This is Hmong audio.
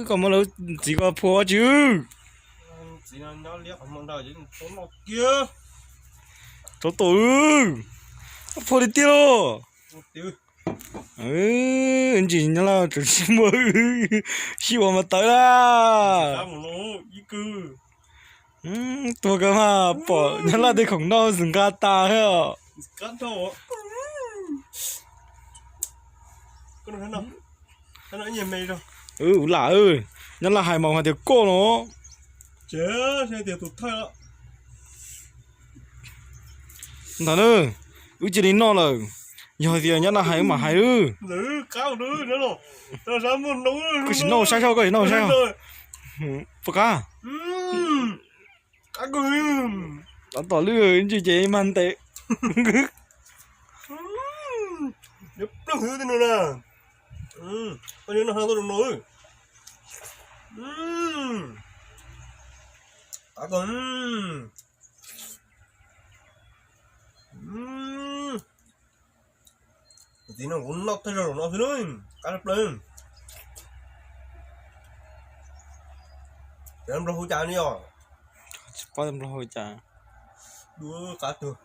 Koj muab lawv txiv ko phua ua tsi? Txiv no nyob liab qhov muag ntag, txhob tom, phua tiag tiag los. Ntsis nyob laj tseem tsis muaj, sib ua mas tawv laj. Tuag kawg mas pom nyob laj tej khoom noj xwb nqa tas thiab os. Ub lam, nyob laj hais mas hais tias koj no. Ntawd na, wb cia li noj lawm. Yog tias nyob laj hais wb mam hais lawm. Koj sim noj saib saib, koj sim noj saib. Puas qab? Tab tom lwj ntsis ces mag ntes. Txiv no kuv noj thawj zaug no xwb, qab tshaj plaws. Cov nplooj hu cas li os? Tsis paub nplooj hu cas. Dua qab tuag.